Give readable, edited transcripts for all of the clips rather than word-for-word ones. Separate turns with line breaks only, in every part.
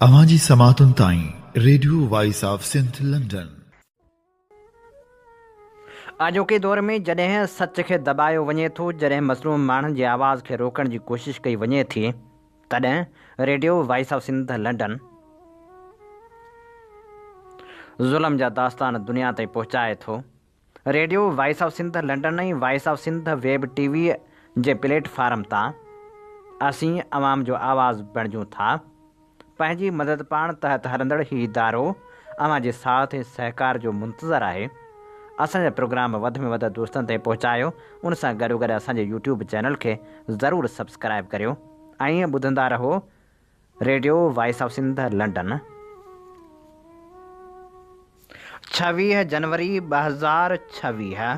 اوهان جي سماعتن تائين radio voice of Sindh London.
اڄوڪي دور ۾ جڏهن سچ کي دٻايو وڃي ٿو، جڏهن مظلوم ماڻهن جي آواز کي روڪڻ جي ڪوشش ڪئي وڃي ٿي، تڏهن radio voice of Sindh London ظلم جا داستان دنيا تائين پهچائي ٿو. Radio voice of Sindh London ۽ voice of Sindh web T V جي پليٽ فارم تان اسين عوام جو آواز بڻجون ٿا. پنهنجي مدد پاڻ تحت هلندڙ هي ادارو اوهان جي ساٿ ۽ سهڪار جو منتظر آهي. اسان جا پروگرام وڌ ۾ وڌ دوستن تائين پهچايو ان سان گڏوگڏ اسان جي يوٽيوب چينل کي ضرور سبسڪرائيب ڪريو ۽ ٻڌندا رهو radio voice of Sindh London. 26 جنوري 2026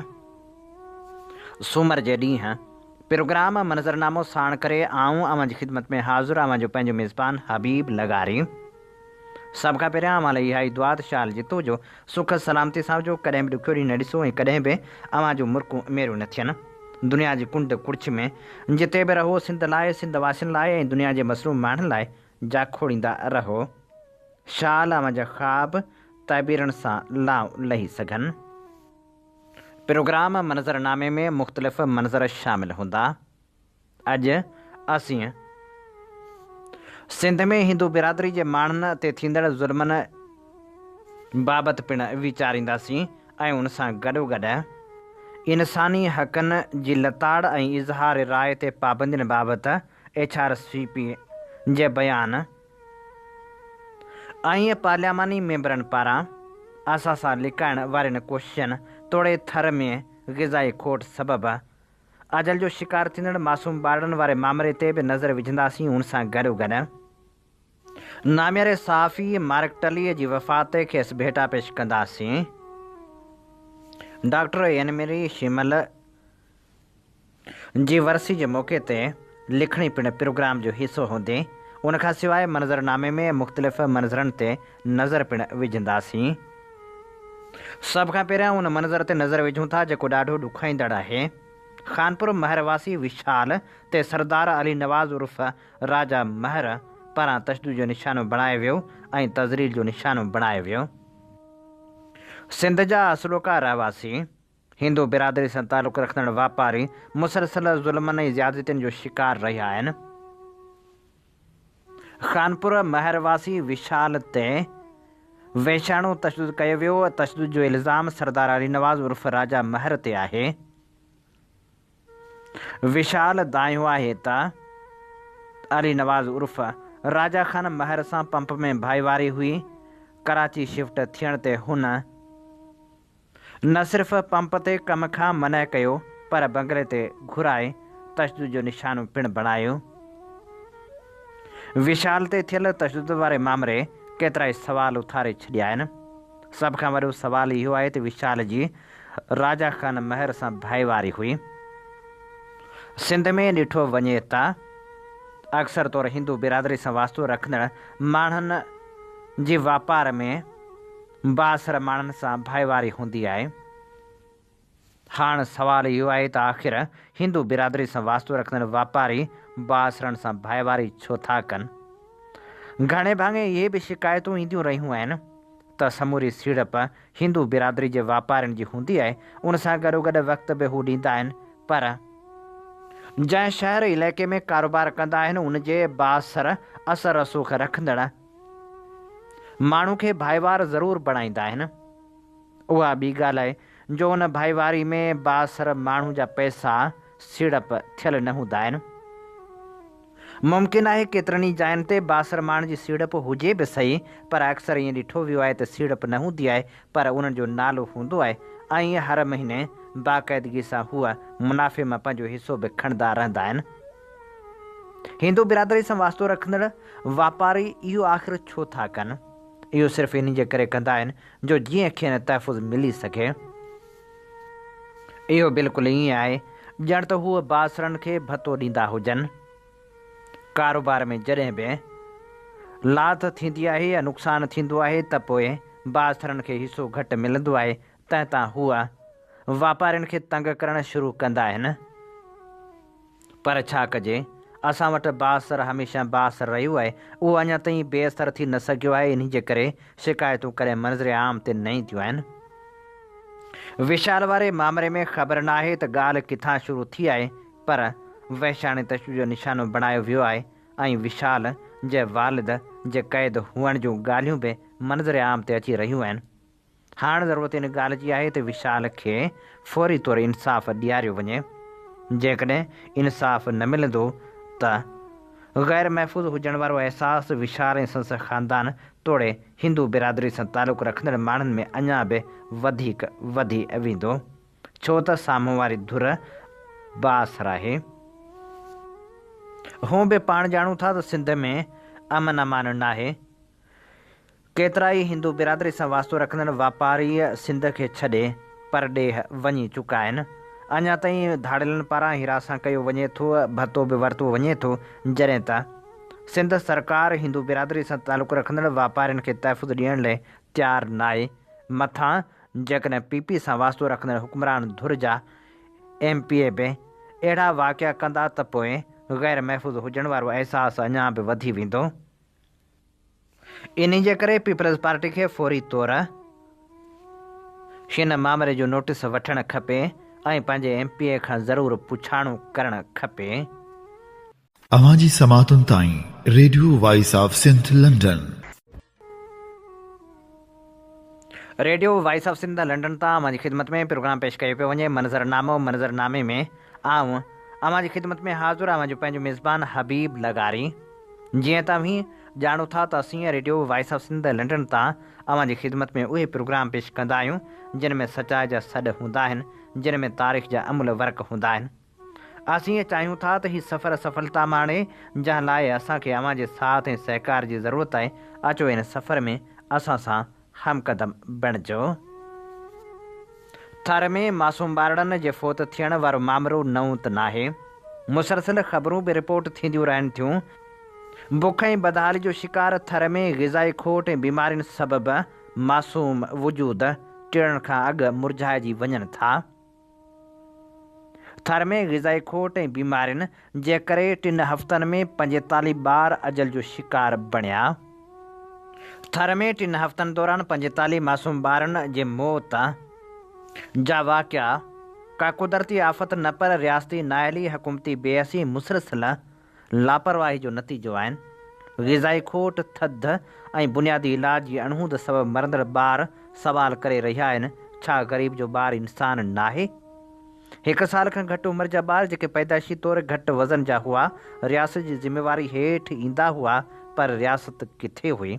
سومر جي ڏينهن پروگرام منظرنامو ساڻ ڪري آئون اوهان جي خدمت ۾ حاضر اوهان جو پنهنجو ميزبان حبيب لغاري. سڀ کان پهريان اوهان لاء اها ئي دعا ته شال جتو جو سک سلامتي سان هجو، ڪڏهن به ڏکيو ڏينهن نه ڏسو ۽ ڪڏهن به اوهان جون مرڪون ميريون نه ٿين. دنيا جي ڪنڊ ڪڙڇ ۾ جتي به رهو سنڌ لاء، سنڌ واسين لاء ۽ دنيا جي مظلوم ماڻهن لاء جاکوڙيندا رهو. شال اوهان جا خواب تعبيرن سان لانء لهي سگهن. پروگرام منظرنامي ۾ مختلف منظر شامل هوندا. اڄ اسين سنڌ ۾ هندو برادري جي ماڻهن تي ٿيندڙ ظلمن بابت پڻ ويچارينداسين ۽ ان سان گڏوگڏ انساني حقن جي لتاڙ ۽ اظهار راء تي پابندين بابت ايڇ آر سي پي جي بيان ۽ پارلياماني ميمبرن پاران اثاثا لڪائڻ وارين ڪوششن توڙي ٿر ۾ غذائي کوٽ سبب اجل جو شڪار ٿيندڙ معصوم ٻارڙن واري مامري تي به نظر وجهنداسين ان سان گڏوگڏ نامياري صحافي مارڪ ٽلي جي وفات تي کيس ڀيٽا پيش ڪنداسين. ڊاڪٽر اينمري شيمل جي ورسي جي موقعي تي لکڻي پڻ پروگرام جو حصو هوندي. ان کان سواء منظرنامي ۾ مختلف منظرن تي نظر پڻ وجهنداسين. سڀ کان پهريان ان منظر تي نظر وجهون ٿا جيڪو ڏاڍو ڏکائيندڙ آهي. خانپور مهر واسي وشال تي سردار علي نواز عرف راجا مهر پاران تشدد جو نشانو بڻايو ويو ۽ تذليل جو نشانو بڻايو ويو. سنڌ جا اصلوڪا رهواسي هندو برادري سان تعلق رکندڙ واپاري مسلسل ظلمن ۽ زيادتين جو شڪار رهيا آهن. خانپور مهر واسي وشال تي وحشياڻو تشدد ڪيو ويو، تشدد جو الزام سردار علي نواز عرف راجا مهر تي آهي. وشال دانهيو آهي ته علي نواز عرف راجا خان مهر سان پمپ ۾ ڀائيواري هئي، ڪراچي شفٽ ٿيڻ تي هن نه صرف پمپ تي ڪم کان منع ڪيو پر بنگلي تي گهرائي تشدد جو نشانو پڻ بڻايو. وشال تي ٿيل تشدد واري مامري ڪيترائي سوال اٿاري ڇڏيا آهن. سڀ کان وڏو سوال اهو آهي ته وشال جي راجا خان مهر سان ڀائيواري هئي. سنڌ ۾ ڏٺو وڃي ته اڪثر طور هندو برادري سان واسطو رکندڙ ماڻهن جي واپار ۾ بااثر ماڻهن سان ڀائيواري هوندي آهي. هاڻ سوال اهو آهي ته آخر هندو برادري سان واسطو رکندڙ واپاري بااثرن سان ڀائيواري ڇو ٿا ڪن؟ گهڻي ڀاڱي اهي به شڪايتون اينديون رهيون آهن ته سموري سيڙپ هندو برادري جي واپارين جي هوندي آهي، ان سان گڏوگڏ وقت به هو ڏيندا آهن پر جنهن شهر علائقي ۾ ڪاروبار ڪندا آهن ان جي بااثر اثر رسوخ رکندڙ ماڻهو کي ڀائيوار ضرور بڻائيندا آهن. اها ٻي ڳالهه آهي جو ان ڀائيواري ۾ بااثر ماڻهو جا پئسا سيڙپ ٿيل نه هوندا آهن. ممڪن آهي ڪيترن ئي جاين تي بااثر ماڻهن جي سيڙپ هجي به سهي پر اڪثر ائين ڏٺو ويو آهي ته سيڙپ نه هوندي آهي پر انهن جو نالو هوندو آهي ۽ هر مهيني باقاعدگي سان هو منافعي مان پنهنجو حصو به کڻندا رهندا آهن. هندو برادري سان واسطو رکندڙ واپاري اهو آخر ڇو ٿا ڪن؟ اهو صرف انهي جي ڪري ڪندا آهن جو جيئن کين تحفظ ملي سگهي. اهو بلڪل ائين آهي ڄڻ ته هو بااثرن کي ڀتو ڏيندا هجن. ڪاروبار ۾ جڏهن به لاٿ ٿيندي آهي يا نقصان ٿيندو آهي ته پوء بااثرن کي حصو گهٽ ملندو آهي تنهن تان هو واپارين کي تنگ ڪرڻ شروع ڪندا آهن. پر ڇا ڪجي، اسان وٽ بااثر هميشه بااثر رهيو آهي، اهو اڃا تائين بي اثر ٿي نه سگهيو آهي، انهي جي ڪري شڪايتون ڪڏهن منظر عام تي نه اينديون آهن. وشال واري مامري ۾ خبر ناهي ته ڳالهه ڪٿان شروع ٿي آهي پر وحشاڻي تشدد جو نشانو بڻايو ويو آهي ۽ وشال جي والد جي قيد هئڻ جون ڳالهيون به منظر عام تي اچي رهيون آهن. هاڻ ضرورت ان ڳالهه جي آهي ته وشال کي فوري طور انصاف ڏياريو وڃي. جيڪڏهن انصاف نه ملندو ته غير محفوظ هجڻ وارو احساس وشال ۽ سندس خاندان توڙي هندو برادري سان تعلق رکندڙ ماڻهن ۾ اڃا به وڌيڪ وڌي ويندو. ڇو ته سامهون واري ڌر بااثر آهي. هونء به پاڻ ڄاڻون ٿا ته سنڌ ۾ امن امان ناهي. ڪيترائي هندو برادري سان واسطو رکندڙ واپاري سنڌ کي ڇڏي پرڏيهه وڃي چڪا آهن. اڃا تائين ڌاڙيلن پاران هراسان ڪيو وڃي ٿو، ڀتو به ورتو وڃي ٿو، جڏهن ته سنڌ سرڪار هندو برادري سان تعلق رکندڙ واپارين کي تحفظ ڏيڻ لئه تيار ناهي، مٿان جيڪڏهن پي پي سان واسطو رکندڙ حڪمران ڌر جا ايم پي اي به اهڙا واقعا ڪندا ته پوء غير محفوظ هجڻ وارو احساس اڃا به وڌي ويندو. انهي جي ڪري پيپلز پارٽي کي فوري طور هن مامري جو نوٽيس وٺڻ کپي ۽ پنهنجي ايم پي اي کان ضرور پڇاڻو ڪرڻ کپي.
اوهان جي سماعتن تائين radio voice of Sindh London.
Radio voice of Sindh London تان اوهان جي خدمت ۾ پروگرام پيش ڪيو پيو وڃي منظر نامو منظر نامي ۾ آئون اوهان جي خدمت ۾ حاضر اوهان جو پنهنجو ميزبان حبيب لغاري. جيئن ته اوهين ڄاڻو ٿا ته اسين radio voice of Sindh London تان اوهان جي خدمت ۾ اهي پروگرام پيش ڪندا آهيون جن ۾ سچائي جا سڏ هوندا آهن، جن ۾ تاريخ جا املهه ورق هوندا آهن. اسين چاهيون ٿا ته هي سفر سڦلتا ماڻي جنهن لاء اسان کي اوهان جي ساٿ ۽ سهڪار جي ضرورت آهي، اچو ان سفر ۾ اسان سان همقدم بڻجو. ٿر ۾ معصوم ٻارڙن جي فوت ٿيڻ وارو مامرو نئون ته ناهي. مسلسل خبرون به رپورٽ ٿينديون رهن ٿيون. بک ۽ بدحالي جو شڪار ٿر ۾ غذائي کوٽ ۽ بيمارين سبب معصوم وجود ٽڙڻ کان اڳ مرجهائجي وڃن ٿا. ٿر ۾ غذائي کوٽ ۽ بيمارين جي ڪري ٽن هفتن ۾ 45 ٻار اجل جو شڪار بڻيا. ٿر ۾ ٽن هفتن دوران 45 معصوم ٻارن جي موت جا واقعا ڪا قدرتي آفت نه پر رياستي نااهلي، حڪومتي بي حسي ۽ مسلسل لاپرواهي جو نتيجو آهن. غذائي کوٽ، ٿڌ ۽ بنيادي علاج جي اڻهوند سبب مرندڙ ٻار سوال ڪري رهيا آهن، ڇا غريب جو ٻار انسان ناهي؟ هڪ سال کان گهٽ عمر جا ٻار جيڪي پيدائشي طور گهٽ وزن جا هئا، رياست جي ذميواري هيٺ ايندا هئا پر رياست ڪٿي هئي؟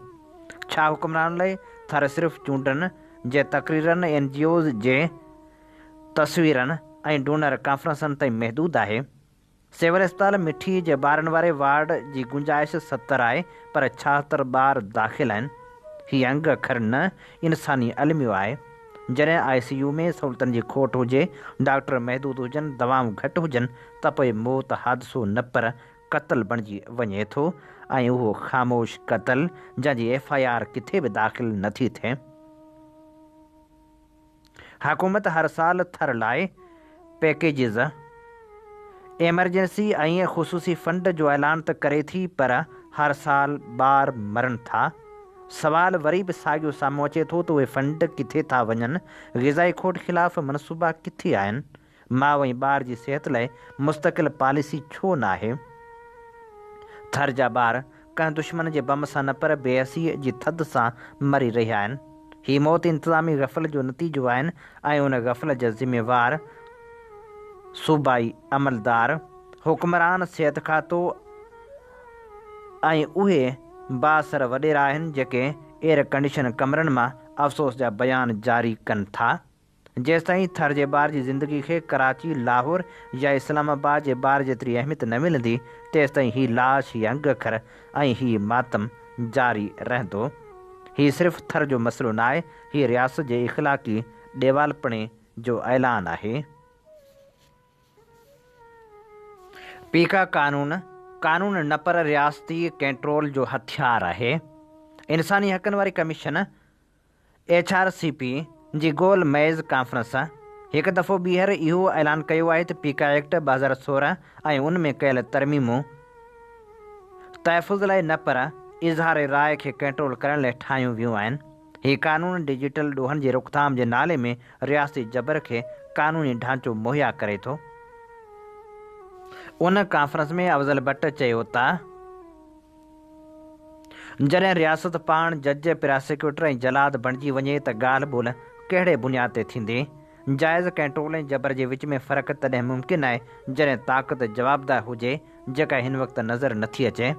ڇا حڪمرانن لاء ٿر صرف چونڊن جي تقريرن، اين جي اوز جي تصويرن ۽ ڊونر ڪانفرنسن تائين محدود آهي؟ سول اسپتال مٺي جي ٻارن واري وارڊ جي گنجائش 70 آهي پر 76 ٻار داخل آهن. هي انگ اکر نه انساني الميو آهي. جڏهن آء سي يو ۾ سهولتن جي کوٽ هجي، ڊاڪٽر محدود هجن، دوائون گهٽ هجن ته پوء موت حادثو نه پر قتل بڻجي وڃي ٿو ۽ اهو خاموش قتل جنهن جي ايف I R ڪٿي به داخل نٿي ٿئي. حڪومت هر سال ٿر لاء پيڪيجز، ايمرجنسي ۽ خصوصي فنڊ جو اعلان ته ڪري ٿي پر هر سال ٻار مرن ٿا. سوال وري به ساڳيو سامهون اچي ٿو ته اهي فنڊ ڪٿي ٿا وڃن، غذائي کوٽ خلاف منصوبا ڪٿي آهن، ماء ۽ ٻار جي صحت لاء مستقل پاليسي ڇو ناهي؟ ٿر جا ٻار ڪنهن دشمن جي بم سان نه پر بي حسيء جي ٿڌ سان مري رهيا آهن. هي موت انتظامي غفلت جو نتيجو آهن ۽ ان غفلت جا ذميوار صوبائي عملدار، حڪمران، صحت کاتو ۽ اهي بااثر وڏيرا آهن جيڪي ايئر ڪنڊيشن ڪمرن مان افسوس جا بيان جاري ڪن ٿا. جيستائين ٿر جي ٻار جي زندگي کي ڪراچي، لاهور يا اسلام آباد جي ٻار جيتري اهميت نه ملندي، تيستائين هي لاش، هي انگ اکر ۽ هي ماتم جاري رهندو. هي صرف ٿر جو مسئلو ناهي، هي رياست جي اخلاقي ڏيوالپڻي جو اعلان آهي. پيڪا قانون، قانون نه پر رياستي ڪنٽرول جو هٿيار آهي. انساني حقن واري commission, H R C P, جي گول ميز ڪانفرنس هڪ دفعو ٻيهر اهو اعلان ڪيو آهي ته پيڪا ايڪٽ 2016 ۽ ان ۾ ڪيل ترميمون تحفظ لاء نه پر اظهار راء کي ڪنٽرول ڪرڻ لاء ٺاهيون ويون آهن. هي قانون ڊجيٽل ڏوهن جي روڪٿام جي نالي ۾ رياستي جبر کي قانوني ڍانچو مهيا ڪري ٿو. ان ڪانفرنس ۾ افضل بٽ چيو ته جڏهن رياست پاڻ جج، پراسيڪيوٽر ۽ جلاد بڻجي وڃي ته ڳالهه ٻولهه ڪهڙي بنياد تي ٿيندي؟ جائز ڪنٽرول ۽ جبر جي وچ ۾ فرق تڏهن ممڪن آهي جڏهن طاقت جوابده هجي جيڪا هن وقت نظر نٿي اچي.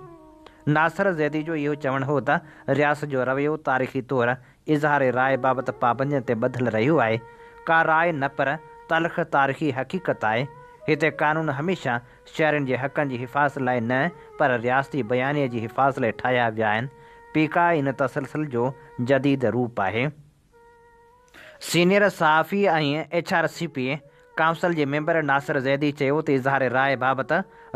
ناصر زيدي جو اهو چوڻ هو ته رياست جو رويو تاريخي طور اظهار راء بابت پابندين تي ٻڌل رهيو آهي، ڪا راء نه پر تلخ تاريخي حقيقت آهي. هتي قانون هميشه شهرين جي حقن جي حفاظت لاء نه پر رياستي بيانيي جي حفاظت لاء ٺاهيا ويا آهن. پيڪا ان تسلسل جو جديد روپ آهي. سينيئر صحافي ۽ H R C P council جي ميمبر ناصر زيدي چيو ته اظهار راء بابت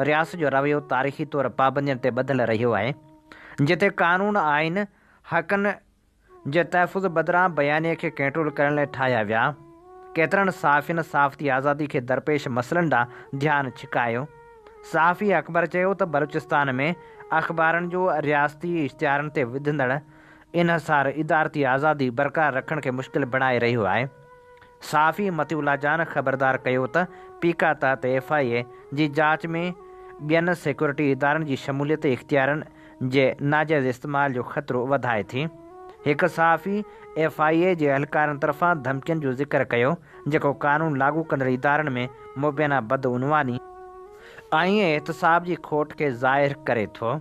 رياست جو رويو تاريخي طور پابندين تي ٻڌل رهيو آهي، جتي قانون آئين حقن جي تحفظ بدران بيانيي کي ڪنٽرول ڪرڻ لاء ٺاهيا ويا. ڪيترن صحافين صحافتي آزادي کي درپيش مسئلن ڏانهن ڌيان ڇڪايو. صحافي اڪبر چيو ته بلوچستان ۾ اخبارن جو رياستي اشتهارن تي وڌندڙ انحصار ادارتي آزادي برقرار رکڻ کي مشڪل بڻائي رهيو آهي. صحافي مطيع الله جان خبردار ڪيو ته پيڪا تحت ايف I اي جي جاچ ۾ ٻين سيڪيورٽي ادارن جي شموليت اختيارن جي ناجائز استعمال جو خطرو وڌائي ٿي. هڪ صحافي ايف I اي جي اهلڪارن طرفان ڌمڪين جو ذڪر ڪيو جيڪو قانون لاڳو ڪندڙ ادارن ۾ مبينا بدعنواني ۽ احتساب جي کوٽ کي ظاهر ڪري ٿو.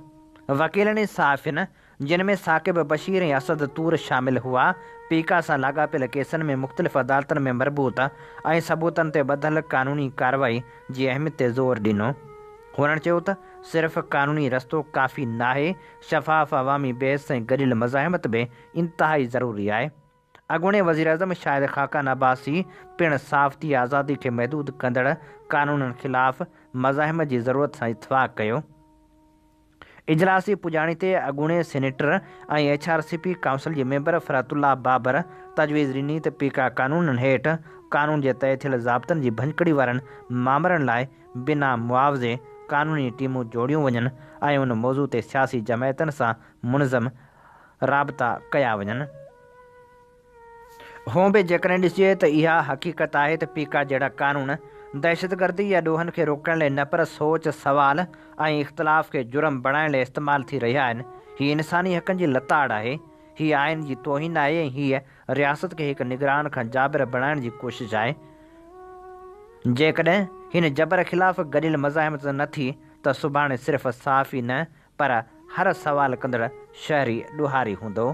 وڪيلن ۽ صحافين جن ۾ ثاقب بشير ۽ اسد طور شامل هئا، پيڪا سان لاڳاپيل ڪيسن ۾ مختلف عدالتن ۾ مربوط ۽ ثبوتن تي ٻڌل قانوني ڪارروائي جي اهميت تي زور ڏنو. هنن چيو ته صرف قانوني رستو ڪافي ناهي، شفاف عوامي بحث ۽ گڏيل مزاحمت به انتهائي ضروري آهي. اڳوڻي وزيراعظم شاهد خاقان عباسي پڻ صحافتي آزادي کي محدود ڪندڙ قانونن خلاف مزاحمت جي ضرورت سان اتفاق ڪيو. اجلاس جي پڄاڻي تي اڳوڻي senator ۽ H R C P council جي ميمبر فرحت الله بابر تجويز ڏني ته پيڪا قانونن هيٺ قانون جي طئي ٿيل ضابطن جي ڀڃڪڙي وارن مامرن لاء بنا معاوضي قانوني ٽيمون جوڙيون وڃن ۽ ان موضوع تي سياسي جماعتن سان منظم رابطا ڪيا وڃن. هونء به جيڪڏهن ڏسجي ته اها حقيقت آهي ته پيڪا جهڙا قانون دهشتگردي يا ڏوهن کي روڪڻ لاء نه پر سوچ، سوال ۽ اختلاف کي جرم بڻائڻ لاء استعمال ٿي رهيا آهن. هي انساني حقن جي لتاڙ آهي. هي آئين جي توهين آهي ۽ هيء رياست کي هڪ نگران کان جابر بڻائڻ جي ڪوشش آهي. جيڪڏهن هن جبر خلاف گڏيل مزاحمت نه ٿي ته سڀاڻي صرف صحافي نه پر هر سوال ڪندڙ شهري ڏوهاري هوندو.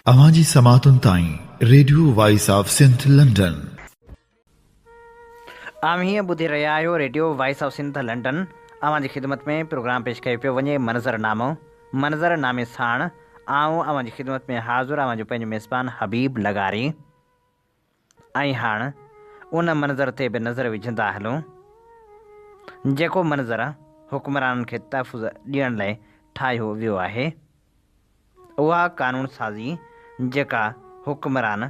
اوهان جي سماعتن تائين radio voice of Sindh London.
اوهين ٻڌي رهيا آهيو radio voice of Sindh London. اوهان جي خدمت ۾ پروگرام پيش ڪيو پيو وڃي منظر نامو. منظر نامي ساڻ آئون اوهان جي خدمت ۾ حاضر اوهان جو پنهنجو ميزبان حبيب لغاري. ۽ هاڻ ان منظر تي به نظر وجهندا هلون، جيڪو منظر حڪمرانن کي تحفظ ڏيڻ لاء ٺاهيو ويو آهي. اها قانون سازي جيڪا حڪمران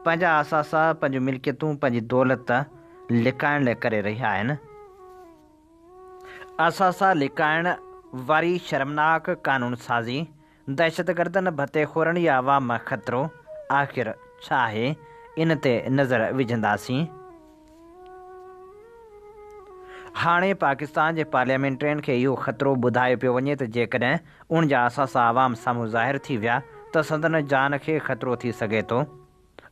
پنهنجا اثاثا، پنهنجون ملڪيتون، پنهنجي دولت لڪائڻ لاء ڪري رهيا آهن. اثاثا لڪائڻ واري شرمناڪ قانون سازي دهشتگردن، ڀتي خورن يا عوام مان خطرو آخر ڇا آهي، ان تي نظر وجهنداسين. هاڻي پاڪستان جي پارليامينٽرين کي اهو خطرو ٻڌايو پيو وڃي ته جيڪڏهن ان جا اثاثا عوام سامهون ظاهر ٿي ويا ته سندن جان کي خطرو ٿي سگهي ٿو.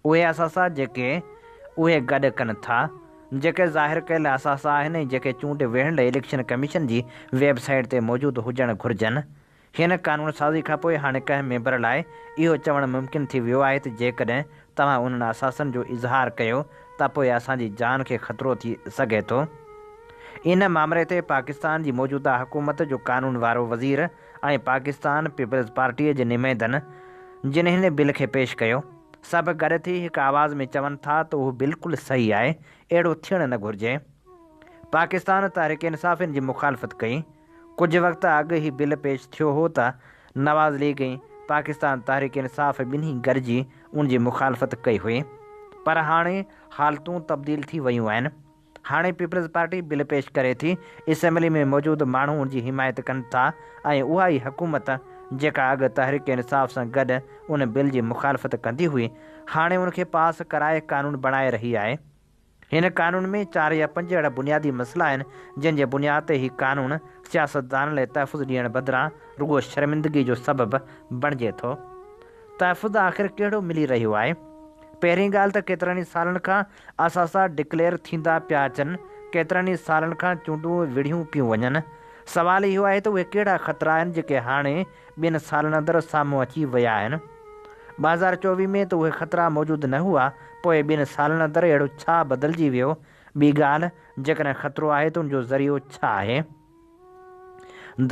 اهي اثاثا جيڪي اهي گڏ ڪن ٿا، جيڪي ظاهر ڪيل اثاثا آهن ۽ جيڪي چونڊ وڙهڻ لاء اليڪشن ڪميشن جي ويب سائيٽ تي موجود هجڻ گهرجن. هن قانون سازي کانپوء هاڻي ڪنهن ميمبر لاء اهو چوڻ ممڪن ٿي ويو آهي ته جيڪڏهن توهان انهن اثاثن جو اظهار ڪيو ته پوء اسان جي جان کي خطرو ٿي سگهي ٿو. ان مامري تي پاڪستان جي موجوده حڪومت جو قانون وارو وزير ۽ پاڪستان پيپلز پارٽيء جي نمائندن جن هن بل کي پيش ڪيو، سڀ گڏ ٿي هڪ آواز ۾ چون ٿا ته اهو بلڪل صحيح آهي، اهڙو ٿيڻ نه گهرجي. پاڪستان تحريڪ انصاف ان جي مخالفت ڪئي. ڪجهه وقت اڳ هي بل پيش ٿيو هو ته نواز ليگ ۽ پاڪستان تحريڪ انصاف ٻنهي گڏجي ان جي مخالفت ڪئي هئي پر هاڻي حالتون تبديل ٿي ويون آهن. هاڻي پيپلز پارٽي بل پيش ڪري ٿي، اسيمبلي ۾ موجود ماڻهو ان جي حمايت ڪن ٿا ۽ اها ئي حڪومت جيڪا اڳ تحريڪ انصاف سان گڏ ان بل جي مخالفت ڪندي هئي، هاڻي ان کي پاس ڪرائي قانون بڻائي رهي آهي. هن قانون ۾ چار يا پنج اهڙا بنيادي مسئلا آهن، جن جي بنياد تي هي قانون سياستدانن لاء تحفظ ڏيڻ بدران رڳو شرمندگي جو سبب بڻجي ٿو. تحفظ آخر ڪهڙو ملي رهيو آهي؟ پهرين ڳالهه ته ڪيترن ئي سالن کان اثاثا ڊڪليئر ٿيندا پيا اچن، ڪيترن ئي سالن کان چونڊون وڙهيون پيون وڃن. سوال اهو آهي ته اهي ڪهڙا خطرا آهن جيڪي هاڻي ٻن سالن اندر سامهون اچي ويا آهن؟ 2024 ۾ ته اهي خطرا موجود نه هئا، پوء ٻن سالن اندر اهڙو ڇا بدلجي ويو؟ ٻي ڳالهه، جيڪڏهن خطرو آهي ته ان جو ذريعو ڇا آهي؟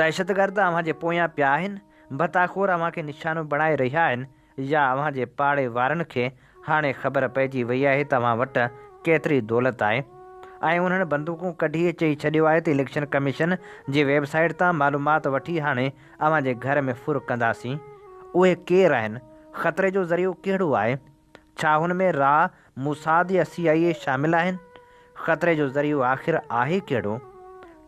دهشتگرد اوهان جي پويان پيا آهن؟ ڀتاخور اوهان کي نشانو بڻائي رهيا آهن يا اوهان جي پاڙي وارن کي هاڻي خبر پئجي وئي آهي ته اوهان وٽ ڪيتري دولت آهي ۽ انهن بندوقون ڪڍي چئي ڇڏيو آهي ته اليڪشن ڪميشن جي ويب سائيٽ تان معلومات وٺي هاڻي اوهان جي گهر ۾ ڦر ڪنداسين. اهي ڪير آهن؟ خطري جو ذريعو ڪهڙو آهي؟ ڇا هن ۾ را، موساد يا سي آء اي شامل آهن؟ خطري جو ذريعو آخر آهي ڪهڙو؟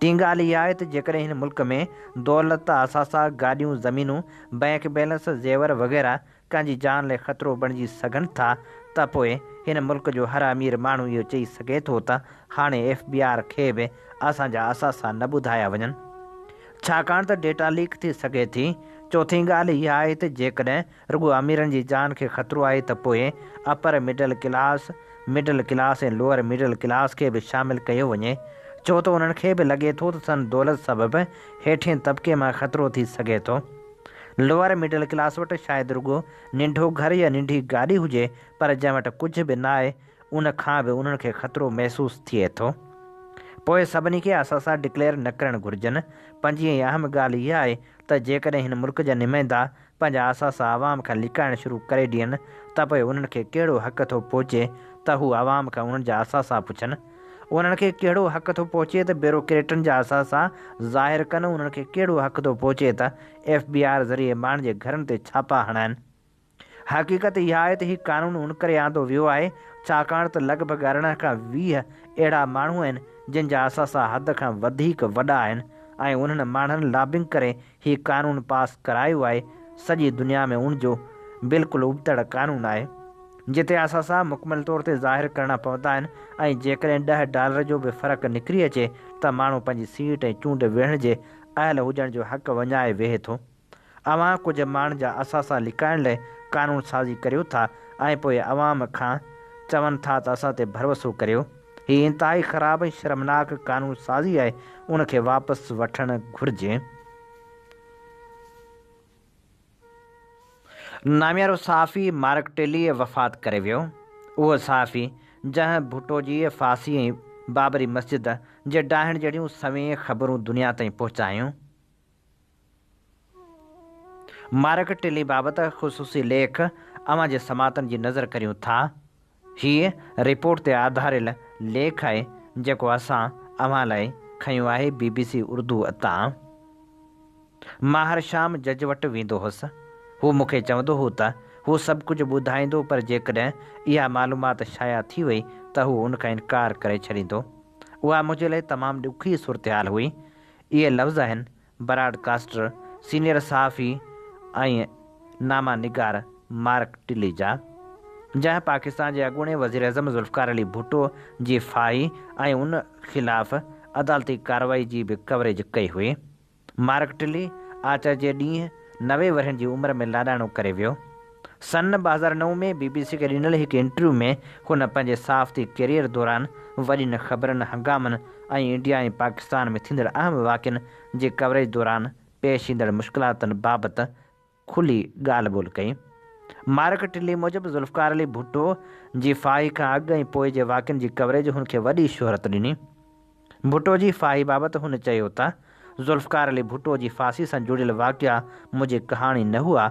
ٽين ڳالهه اها آهي ته جيڪڏهن هن ملڪ ۾ دولت، اثاثا، گاڏيون، زمينون، بئنڪ بيلنس، زيور وغيره ڪنهن جي جان لاء خطرو بڻجي سگهن ٿا ته پوء هن ملڪ جو هر امير ماڻهو اهو چئي سگهي ٿو ته هاڻي ايف بي آر کي به اسان جا اثاثا نه ٻڌايا وڃن. ڇاڪاڻ ته ڊيٽا ليڪ ٿي سگهي ٿي. چوٿين ڳالهه اها آهي ته جيڪڏهن رڳو اميرن جي جان کي خطرو آهي ته پوء upper middle class, middle class ۽ lower middle class کي به شامل ڪيو وڃي، ڇو ته انهن کي به لڳي ٿو ته سندن دولت سبب هيٺين طبقي مان خطرو ٿي سگهي ٿو. لوئر مڊل ڪلاس وٽ شايد رڳو ننڍو گهر يا ننڍي گاڏي هجي پر جنهن وٽ ڪجهه به ناهي ان کان به انهن کي خطرو محسوس ٿئي ٿو. پوء سڀني کي اثاثا ڊڪليئر نه ڪرڻ گهرجن. پنجين ۽ اهم ڳالهه اها آهي ته جيڪڏهن هن ملڪ جا نمائندا پنهنجا اثاثا عوام کان لڪائڻ شروع ڪري ڏين ته پوء انهن کي ڪهڙو حق ٿو پهچي ته هو عوام کان انهن جا اثاثا پڇن؟ انهن کي ڪهڙو حق ٿو پهچي ته بيوروڪريٽن جا اثاثا ظاهر ڪن؟ انهن کي ڪهڙو حق ٿو پهچي ته ايف بي آر ذريعي ماڻهن جي گهرن تي ڇاپا هڻائن؟ حقيقت اها آهي ته هي قانون ان ڪري آندو ويو آهي ڇاڪاڻ ته لڳ ڀڳ 18 کان 20 اهڙا ماڻهو آهن جن جا اثاثا حد کان وڌيڪ وڏا آهن ۽ انهن ماڻهن لابنگ ڪري هي قانون پاس ڪرايو آهي، سڄي دنيا ۾ ان جو بلڪل ابتڙ قانون آهي، جتي اثاثا مڪمل طور تي ظاهر ڪرڻا پوندا آهن ۽ جيڪڏهن ڏهه ڊالر جو به فرق نڪري اچي ته ماڻهو پنهنجي سيٽ ۽ چونڊ وڙهڻ جي اهل هجڻ جو حق وڃائي ويهي ٿو. اوهان ڪجهه ماڻهن جا اثاثا لڪائڻ لئه قانون سازي ڪريو ٿا ۽ پوء عوام کان چون ٿا ته اسان تي ڀروسو ڪريو. هي انتهائي خراب ۽ شرمناڪ قانون سازي آهي ان کي واپس وٺڻ گهرجي. ناميارو صحافي مارڪ ٽيلي وفات ڪري ويو. اهو صحافي جنهن ڀٽو جي ڦاسي ۽ بابري مسجد جي ڊاهڻ جهڙيون سوين خبرون دنيا تائين پهچايون. مارڪ ٽلي بابت خصوصي ليک اوهان جي سماعتن جي نظر ڪريون ٿا. هيء رپورٽ تي آڌاريل ليک آهي جيڪو اسان اوهان لاء کنيو آهي بي بي سي اردو تان. مان هر شام جج وٽ ويندو هوس. هو مون کي چوندو هو ته هو سڀ ڪجهه ٻڌائيندو پر جيڪڏهن اها معلومات شايع ٿي وئي ته هو ان کان انڪار ڪري ڇڏيندو. اها منهنجي لاء تمام ڏکي صورتحال هئي. اهي لفظ آهن براڊ ڪاسٽر، سينيئر صحافي ۽ نامه نگار مارڪ ٽلي جا، جنهن پاڪستان جي اڳوڻي وزيراعظم ذوالفقار علي ڀٽو جي ڦاهي ۽ ان خلاف عدالتي ڪارروائي جي به ڪوريج ڪئي هئي. مارڪ ٽلي آچر جي ڏينهن 90 ورهين جي عمر ۾ لاڏاڻو ڪري ويو. سن 2009 ۾ بي بي سي کي ڏنل هڪ انٽرويو ۾ هن پنهنجي صحافتي ڪيريئر دوران وڏين خبرن، هنگامن ۽ انڊيا ۽ پاڪستان ۾ ٿيندڙ اهم واقعن جي ڪوريج دوران پيش ايندڙ مشڪلاتن بابت کلي ڳالهه ٻولهه ڪئي. مارڪ ٽلي موجب ذوالفقار علي ڀٽو جي ڦاهي کان اڳ ۽ پوء جي واقعن جي ڪوريج هن کي وڏي شهرت ڏني. ڀٽو جي ڦاهي بابت هن چيو ته، ذوالفقار علي ڀٽو جي ڦاسي سان جڙيل واقعا منهنجي ڪهاڻي نه هئا،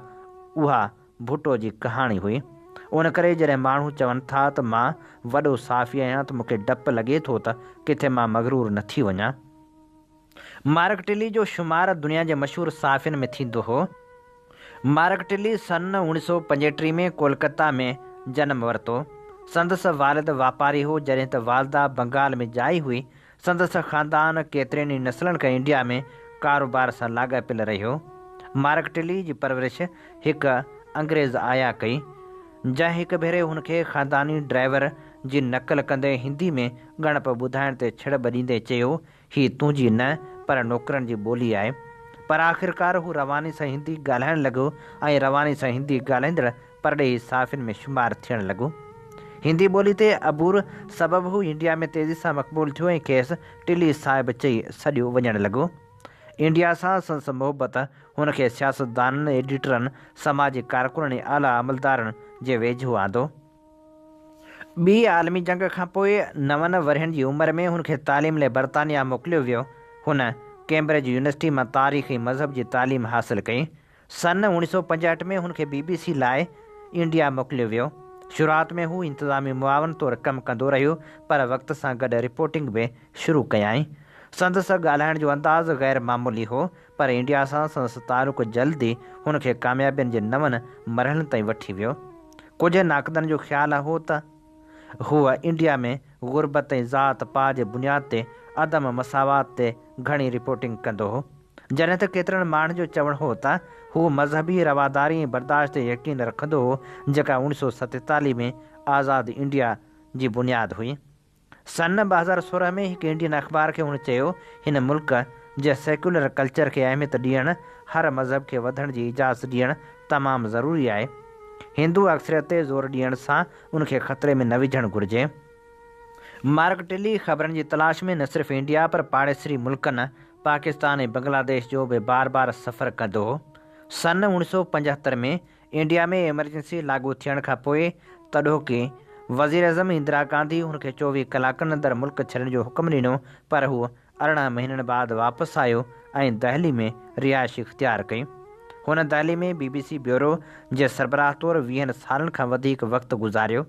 اها ڀٽو جي ڪهاڻي هئي. ان ڪري جڏهن ماڻهو چون ٿا ته مان وڏو صحافي آهيان ته مون کي ڊپ لڳي ٿو ته ڪٿي مان مغرور نه ٿي وڃان. مارڪ ٽلي جو شمار دنيا جي مشهور صحافين ۾ ٿيندو هو. مارڪ ٽلي سن 1935 ۾ ڪولڪتا ۾ جنم ورتو. سندس والد واپاري هو، جڏهن ته والده بنگال ۾ ڄائي هئي. سندس خاندان ڪيترين ئي نسلن کان انڊيا ۾ ڪاروبار سان لاڳاپيل رهيو. مارڪ ٽلي جي پرورش هڪ انگريز آيا ڪئي، جنهن هڪ ڀيري هن کي خانداني ڊرائيور جي نقل ڪندي هندي ۾ ڳڻپ ٻڌائڻ تي ڇڙٻ ڏيندي چيو، هي تنهنجي نه پر نوڪرن جي ٻولي آهي. پر آخرڪار هو رواني سان هندي ڳالهائڻ لڳو ۽ رواني سان هندي ڳالهائيندڙ پرڏيهي صحافين ۾ شمار ٿيڻ لڳو. هندي ٻولي تي عبور سبب هو انڊيا ۾ تيزي سان مقبول ٿيو ۽ کيس ٽلي صاحب چئي سڏيو وڃڻ لڳو. انڊيا سان سندس محبت هن کي سياستدانن، ايڊيٽرن، سماجي ڪارڪنن ۽ اعليٰ عملدارن جي ويجهو آندو. ٻي عالمي جنگ کان پوء نون ورهين جي عمر ۾ هن کي تعليم لاء برطانيا موڪليو ويو. هن ڪيمبرج يونيورسٽي مان تاريخ ۽ مذهب جي تعليم حاصل ڪئي. سن 1965 ۾ هن کي بي بي سي لاء انڊيا موڪليو ويو. شروعات ۾ هو انتظامي معاون طور ڪم ڪندو رهيو پر وقت سان گڏ رپورٽنگ به شروع ڪيائين. سندس ڳالهائڻ جو انداز غير معمولي هو پر انڊيا سان سندس تعلق جلد ئي هن کي ڪاميابين جي نون مرحلن تائين وٺي ويو. ڪجهه ناقدن جو خيال هو ته هو انڊيا ۾ غربت ۽ ذات پات جي بنياد تي عدم مساوات تي گهڻي رپورٽنگ ڪندو هو، جڏهن ته ڪيترن ماڻهن جو چوڻ هو ته هو مذهبي رواداري ۽ برداشت تي يقين رکندو هو، جيڪا 1947 ۾ آزاد انڊيا جي بنياد هئي. سن 2016 ۾ هڪ انڊين اخبار کي هن چيو، هن ملڪ جي سيڪيولر ڪلچر کي اهميت ڏيڻ، هر مذهب کي وڌڻ جي اجازت ڏيڻ تمام ضروري آهي. هندو اڪثريت تي زور ڏيڻ سان ان کي خطري ۾ نه وجهڻ گهرجي. مارڪ ٽلي خبرن جي تلاش ۾ نه صرف انڊيا پر پاڙيسري ملڪن پاڪستان ۽ بنگلاديش جو به بار بار سفر ڪندو هو. سن 1975 ۾ انڊيا ۾ ايمرجنسي لاڳو ٿيڻ کان پوء تڏهوڪي وزيراعظم اندرا گانڌي هن کي 24 ڪلاڪن اندر ملڪ ڇڏڻ جو حڪم ڏنو پر هو 18 مهينن بعد واپس آيو ۽ دهلي ۾ رهائش اختيار ڪئي. هن دهلي ۾ بي بي سي بيورو جي سربراهه طور ويهن سالن کان وڌيڪ وقت گذاريو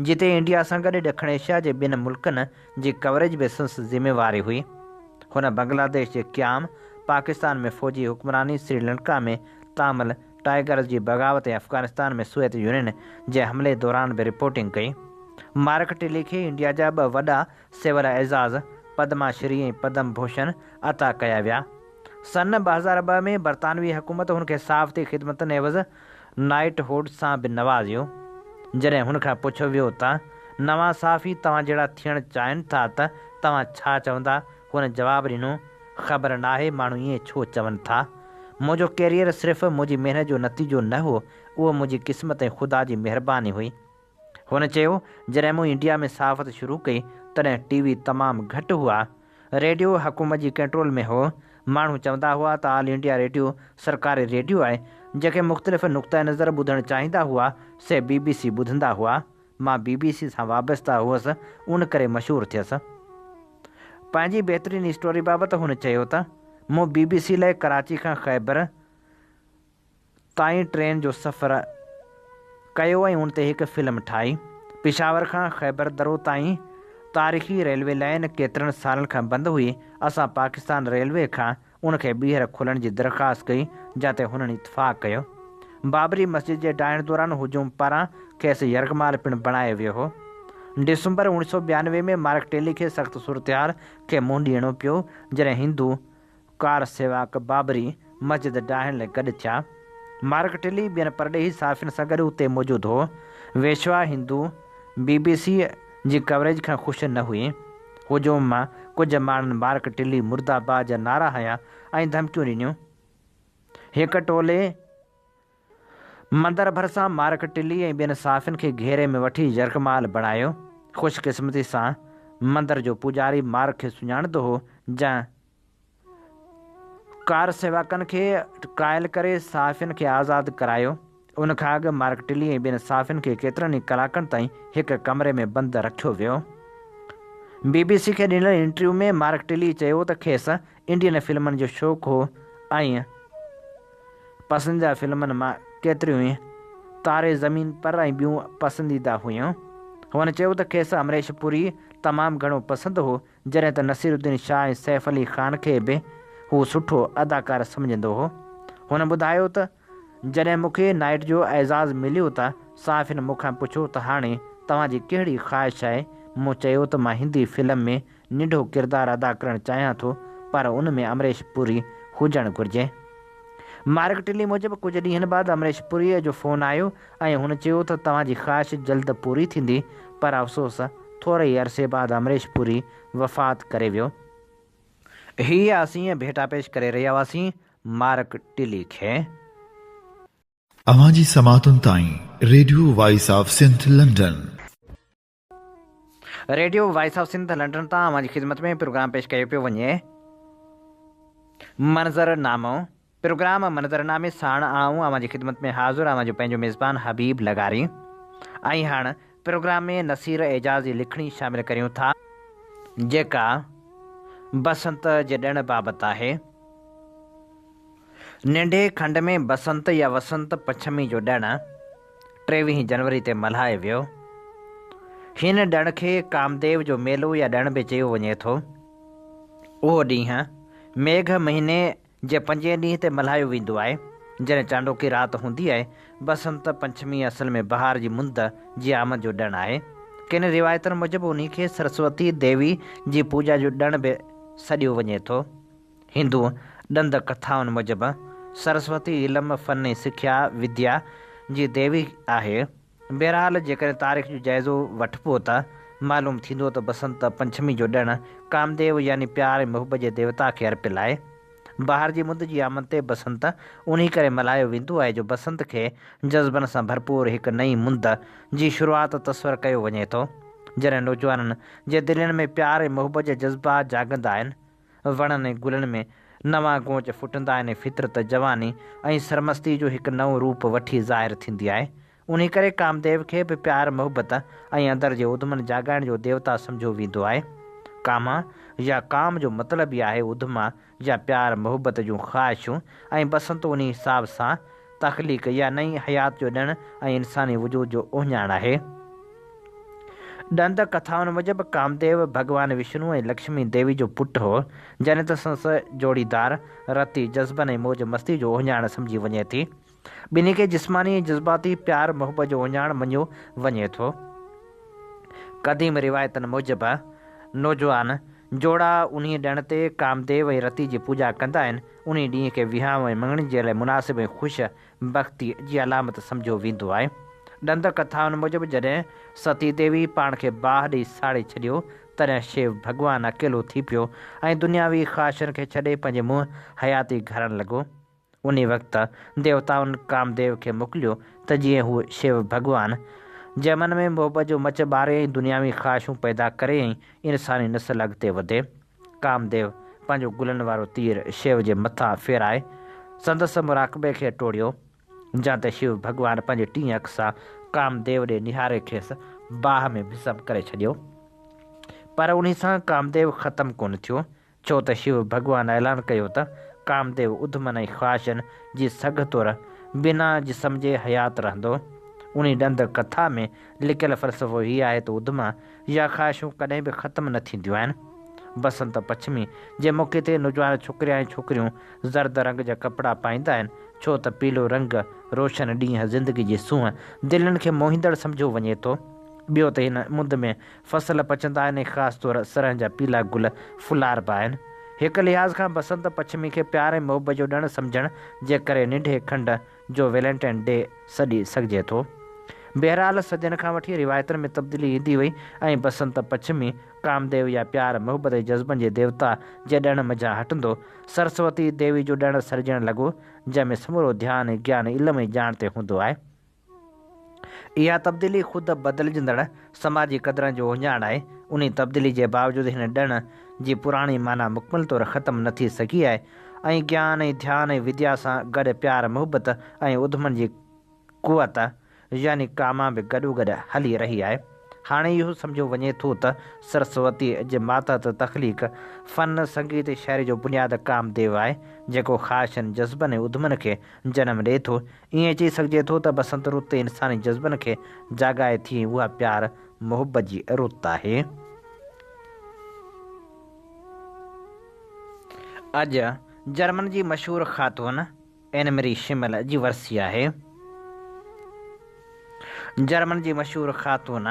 جتي انڊيا سان گڏ ڏکڻ ايشيا جي ٻين ملڪن جي ڪوريج به سندس ذميواري هئي. هن بنگلاديش جي قيام، پاڪستان ۾ فوجي حڪمراني، سريلنڪا ۾ تامل ٽائيگرز جي بغاوت ۽ افغانستان ۾ سوويت يونين جي حملي دوران به رپورٽنگ ڪئي. مارڪ ٽلي کي انڊيا جا ٻه وڏا سول اعزاز پدما شري ۽ پدم ڀوشن عطا ڪيا ويا. سن 2002 ۾ برطانوي حڪومت هن کي صحافتي خدمتن عيوض نائٽ هوڊ سان به نوازيو. جڏهن هن کان پڇيو ويو ته نوان صحافي توهان جهڙا ٿيڻ چاهين ٿا ته توهان ڇا چوندا؟ هن جواب ڏنو، خبر ناهي ماڻهو ائين ڇو چون ٿا. منهنجو ڪيريئر صرف منهنجي محنت جو نتيجو نه هو، اهو منهنجي قسمت ۽ خدا جي مهرباني هئي. هن چيو، جڏهن مون انڊيا ۾ صحافت شروع ڪئي، تڏهن ٽي وي تمام گهٽ هئا. ريڊيو حڪومت جي ڪنٽرول ۾ هو. ماڻهو چوندا هئا ته آل انڊيا ريڊيو سرڪاري ريڊيو آهي. جيڪي مختلف نقطه نظر ٻڌڻ چاهيندا هئا، سي بي بي سي ٻڌندا هئا. مان بي بي سي سان وابسته هئس، ان ڪري مشهور ٿيس. پنهنجي بهترين اسٽوري بابت هن چيو ته، مون بي بي سي لاء ڪراچي کان خيبر تائين ٽرين جو سفر ڪيو ۽ ان تي هڪ فلم ٺاهي. پشاور کان خيبر درو تائين تاريخي ريلوي لائين ڪيترن سالن کان بند هئي، اسان پاڪستان ريلوي کان ان کي ٻيهر کولڻ جي درخواست ڪئي، جنهن تي هنن اتفاق ڪيو. بابري مسجد جي ڊاهڻ دوران هجوم پاران کيس يرغمال پڻ بڻايو ويو هو. ڊسمبر 1992 ۾ مارڪ ٽيلي کي سخت صورتحال کي منهن ڏيڻو پيو، جڏهن هندو ڪار سيواڪ بابري مسجد ڊاهڻ لاء گڏ ٿيا. مارڪ ٽلي ٻين پرڏيهي صحافين سان گڏ اتي موجود هو. ويشوا هندو بي بي سي جي ڪوريج کان خوش نه هئي. هجوم مان ڪجهه ماڻهن مارڪ ٽلي مرده باد جا نعرا هنيا ۽ ڌمڪيون ڏنيون. هڪ ٽولي مندر ڀرسان مارڪ ٽلي ۽ ٻين صحافين کي گهيري ۾ وٺي يرغمال بڻايو. خوش قسمتي سان مندر جو پوڄاري مارڪ کي سڃاڻندو هو، جنهن ڪار سيواڪن کي قائل ڪري صحافين کي آزاد ڪرايو. ان کان اڳ مارڪ ٽلي ۽ ٻين صحافين کي ڪيترن ئي ڪلاڪن تائين هڪ ڪمري ۾ بند رکيو ويو. بي بي سي کي ڏنل انٽرويو ۾ مارڪ ٽلي چيو ته کيس انڊين فلمن جو شوق هو ۽ پسنديده فلمن مان ڪيتريون ئي تاري زمين پر ۽ ٻيون پسنديده هيون. هن چيو ته کيس امريش پوري تمام گهڻو پسند هو، جڏهن ته نصير الدين شاهه ۽ سيف علي خان کي به هو سٺو اداڪار سمجهندو هو. هن ٻڌايو ته جڏهن مون کي نائٽ جو اعزاز مليو ته صحافين مون کان پڇيو ته هاڻي توهان جي ڪهڙي خواهش آهي؟ مون چيو ته مان هندي فلم ۾ ننڍو ڪردار ادا ڪرڻ چاهيان ٿو پر ان ۾ امريش پوري هجڻ گهرجي. مارڪ ٽلي موجب ڪجهه ڏينهن بعد امريش پوريء جو فون آيو ۽ هن چيو ته توهان جي خواهش جلد پوري ٿيندي پر افسوس ٿوري ئي عرصي بعد امريش پوري وفات ڪري ويو. هي اسين ڀيٽا پيش ڪري رهيا هئاسين مارڪ ٽلي کي.
اوهان جي سماعتن تائين radio voice of Sindh London.
Radio voice of Sindh London تان اوهان جي خدمت ۾ پروگرام پيش ڪيو پيو وڃي. منظر نامو، پروگرام منظر نامي ساڻ آئون اوهان جي خدمت ۾ حاضر اوهان جو پنهنجو ميزبان حبيب لغاري ۽ هاڻ پروگرام ۾ نصير اعجاز جي لکڻي شامل ڪريون ٿا جيڪا بسنت جي ڏڻ بابت آهي. ننڍي کنڊ ۾ بسنت يا وسنت پڇمي جو ڏڻ ٽيويهين جنوري تي ملهايو ويو. هن ڏڻ کي ڪامديو جو ميلو يا ڏڻ به چيو وڃي ٿو. اهو ڏينهن ميگهه مهيني جي پنجين ڏينهن تي ملهايو ويندو آهي، جڏهن چانڊوڪي رات هوندي آهي. بسنت پنچمي اصل ۾ بهار جي مند جي آمد جو ڏڻ آهي. ڪن روايتن موجب انهي کي سرسوتي ديوي جي پوڄا جو ڏڻ به سڏيو وڃي ٿو. هندو ڏند ڪٿائن موجب سرسوتي علم، فن ۽ سکيا، وديا، جي ديوي آهي. بهرحال جيڪڏهن تاريخ جو جائزو وٺبو ته معلوم ٿيندو ته بسنت پنچمي جو ڏڻ ڪامديو يعني پيار ۽ محبت جي ديوتا کي ارپيل آهي. بهار جي مند جي آمد تي بسنت انهي ڪري ملهايو ويندو آهي جو بسنت کي جذبن سان ڀرپور هڪ نئين مند جي شروعات تصور ڪيو وڃي ٿو. جڏهن نوجوانن جي دلين ۾ پيار ۽ محبت جا جذبا جاڳندا آهن وڻن ۽ گلن ۾ نوان گونچ ڦٽندا آهن ۽ فطرت جواني ۽ سرمستي جو هڪ نئون روپ وٺي ظاهر ٿيندي آهي. انهي ڪري ڪامديو کي به پيار، محبت ۽ اندر جي اڌمن جاڳائڻ جو ديوتا سمجهيو ويندو آهي. ڪاما يا ڪام جو مطلب ئي آهي اڌما يا پيار، محبت جون خواهشون ۽ بسنت انهي حساب سان تخليق يا نئين حيات جو ڏڻ ۽ انساني وجود جو اهڃاڻ آهي. ڏند ڪٿائن موجب ڪامديو ڀڳوان وشنو ۽ لڪشمي ديوي جو پٽ هو، جڏهن ته سندس جوڙيدار رتي جذبن ۽ موج مستي جو اهڃاڻ سمجهي وڃي ٿي. ٻنهي کي جسماني ۽ جذباتي پيار محبت جو اهڃاڻ مڃيو وڃي ٿو. قديم روايتن موجب نوجوان جوڙا انهيء ڏڻ تي ڪامديو ۽ رتي جي پوڄا ڪندا آهن. انهيء ڏينهن کي وهانء ۽ مڱڻي جي لاء مناسب ۽ خوش بختيء جي علامت سمجهيو ويندو آهي. ڏند ڪٿائن موجب جڏهن ستي ديوي پاڻ کي باهه ڏئي ساڙي ڇڏيو، تڏهن شيو ڀڳوان اڪيلو ٿي پيو ۽ دنياوي خواهشن کي ڇڏي پنهنجي منهن حياتي گهارڻ لڳو. انهي وقت ديوتائن ڪامديو کي موڪليو ته جيئن هو شيو ڀڳوان جي من ۾ محبت جو مچ ٻاري ۽ دنياوي خواهشون پيدا ڪري ۽ انساني نسل اڳتي وڌي. ڪامديو پنهنجو گلن وارو تير شيو جي مٿان ڦيرائي سندس مراقبي کي ٽوڙيو، جنهن تي شيو ڀڳوان پنهنجي ٽين اک سان ڪامديو ڏي نهاري کيس باهه ۾ ڀسم ڪري ڇڏيو. پر انهي سان ڪامديو ختم ڪونه ٿيو، ڇو ته شو ڀڳوان اعلان ڪيو ته ڪامديو اڌمن ۽ خواهشن جي سگهه طور بنا جسم جي حيات رهندو. انهي ڏند ڪٿا ۾ لڪيل فلسفو هي آهي ته اڌما يا خواهشون ڪڏهن به ختم نه ٿينديون آهن. بسنت پڇمي جي موقعي تي نوجوان ڇوڪريا ۽ ڇوڪريون زرد رنگ جا ڪپڙا پائيندا آهن، ڇو ته پيلو رنگ روشن ڏينهن زندگي جي سونهن دلين کي موهيندڙ سمجهيو وڃي ٿو. ٻيو ته هن مند ۾ فصل پچندا آهن ۽ خاص طور سرهن جا پيلا گل ڦلاربا آهن. هڪ لحاظ کان بسنت پڇمي کي پيار ۽ محبت جو ڏڻ سمجهڻ جي ڪري ننڍي کنڊ جو ويلنٽائن ڊي سڏي سگهجي ٿو. بهرحال صدين کان وٺي روايتن ۾ تبديلي ايندي وئي ۽ بسنت پڇمي ڪامديو يا پيار، محبت ۽ جذبن جي ديوتا جي ڏڻ منجهان هٽندو سرسوتي ديوي جو ڏڻ سرجڻ لڳو، جنهن ۾ سمورو ڌيان ۽ گيان علم ۽ ڄاڻ تي هوندو آهي. اها تبديلي خود بدلجندڙ سماجي قدرن جو اهڃاڻ آهي. انهي تبديلي جي باوجود هن ڏڻ جي پراڻي معنيٰ مڪمل طور ختم نه ٿي سگهي آهي ۽ گيان ۽ ڌيان ۽ وديا سان گڏ پيار محبت ۽ اڌمن جي قوت يعني ڪاما به گڏوگڏ هلي رهي آهي. هاڻي اهو سمجهيو وڃي ٿو ته سرسوتيء جي ماتحت تخليق، فن، سنگيت ۽ شاعري جو بنياد ڪام ديو آهي، جيڪو خواهشن، جذبن ۽ اڌمن کي جنم ڏئي ٿو. ائين چئي سگهجي ٿو ته بسنت رت انساني جذبن کي جاڳائي ٿي ۽ اها پيار، محبت جي رت آهي. اڄ جرمن جي مشهور خاتون اينمري شمل جي ورسي آهي. جرمن جي مشهور خاتون.